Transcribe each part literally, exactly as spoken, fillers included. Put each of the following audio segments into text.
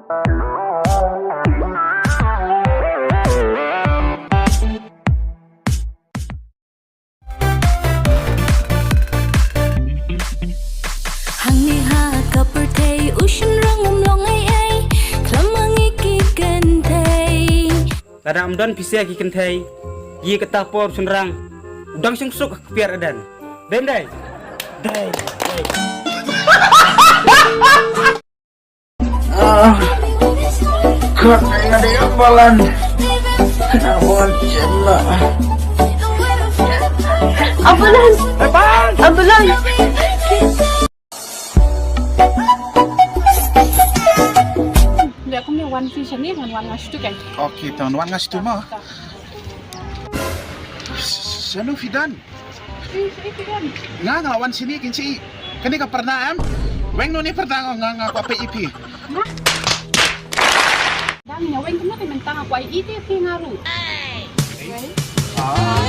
Hangne ha ka pyrthei u shynrang um long ei ei, khlem ma ngi ki kynthei. Lada ym don pisa ki kynthei, ïa kata por shynrang u dang shong suk ha ka piar adan. Dei ym dei? Dei, dei. Ah, kat na ïa dei ambulan. Ambulan. Ambulan. Leh kumne wan phi shane, ngan wan nga shu tu kan. Okay, to wan nga shu tu mo. Shano phi don? Nga, nga la wan shane, kin shi. Kane ka pyrda em? Weng noh ne pyrda, nga, nga kwah peit ïa phi. Dang ïa weng kumno te, mynta nga kwah ïa phi nga ruh. Ah.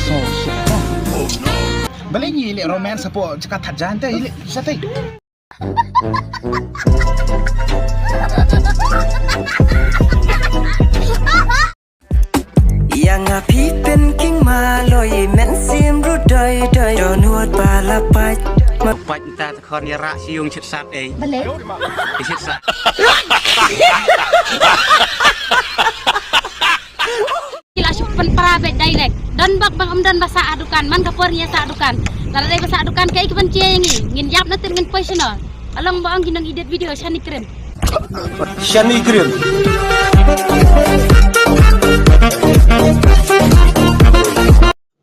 So, shit. Balei ngi leh romance hapoh jaka thad jan te, leh shatei. Ïa nga phi pynking maloi, mynsiem ruh doi doi, don hut ba la pait. Pait mynta te khon ïa rah sha ïung shit sat ei. Balei? Shit sat. Ki la shu pynpra beit direct. Don bok bang ym don ba sah ha dukan, man ka por ngi ïa sah ha dukan. Lada dei ba sah ha dukan kaei ki ban jia ïa ngi. Ngin ïap na tip ngin poi shano. Along ba ong ki nong edit video shani krim. Shani krim.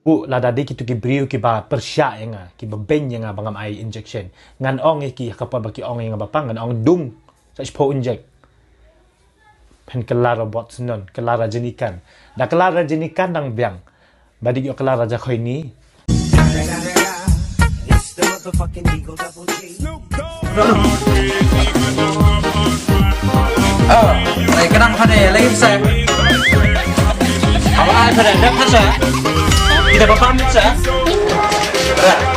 Buh, lada dei kitu ki briew kiba pyrshah ïa nga, kiba beiñ ïa nga ba ngam ai injection, ngan ong ïa ki ha ka por ba ki ong ïa nga ba pang, ngan ong dung sa shiphew injek. Phin kylla robot syndon, kylla Rajinikanth. Da kylla Rajinikanth dang biang. Ba dei ïoh kylla Raja Khoini. Oh, lai ka dang phane, lai sa. Awa, ai phane, dang phasa. Kita ba pam sa. Ra.